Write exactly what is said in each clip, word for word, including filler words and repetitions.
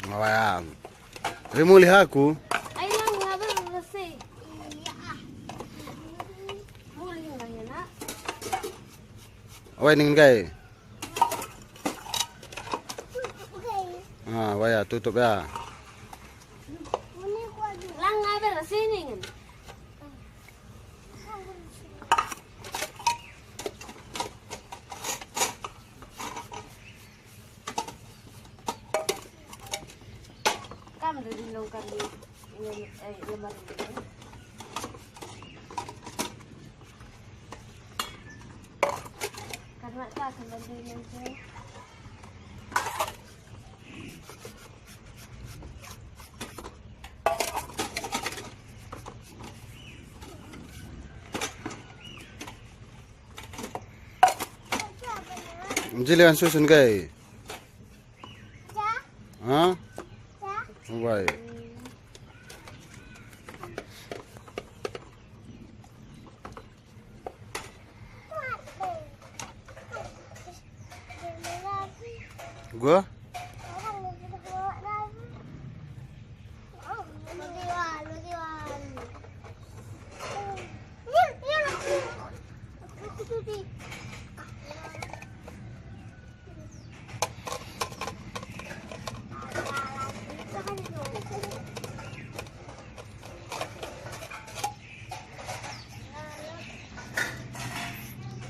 Ngawayan. Rimulih aku. Ai lang ngabar resi. Mulih nggak ya, Nak? Awai ningen kai. Ah, waya tutup ya. Lang ngabar resi ningen. Kam dari nongkar di, eh, lemari ini. Karena tak kembali nanti. Jilian susun kai. Ha? Baik. Gua?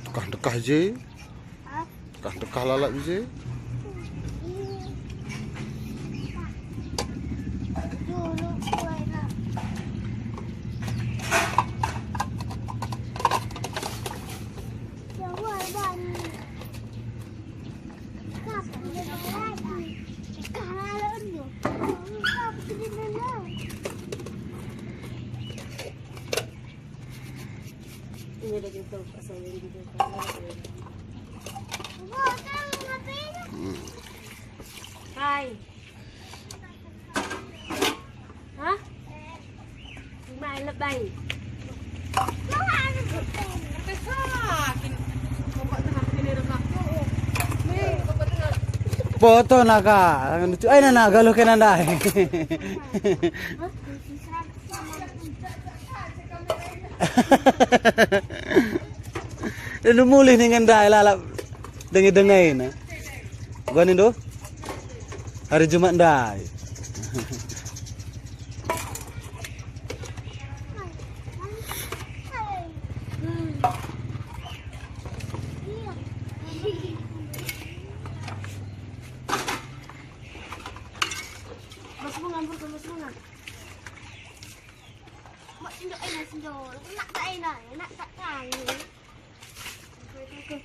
Dekah-dekah je. Dekah-dekah lalap je. Ini ada juga pasal yang gitu. Hmm. Hai. Hah? Main lebay. Foto naga, lucu. Ai nana galuh kena ndai. Hah? Enda mulih ningen ndai lalap dengi-dengi na. Gua nindu hari Jumat ndai. Mas bunga, mas bunga. Mak sendok ena sendok. Enak tak ena, enak tak kali. Oke, oke, oke.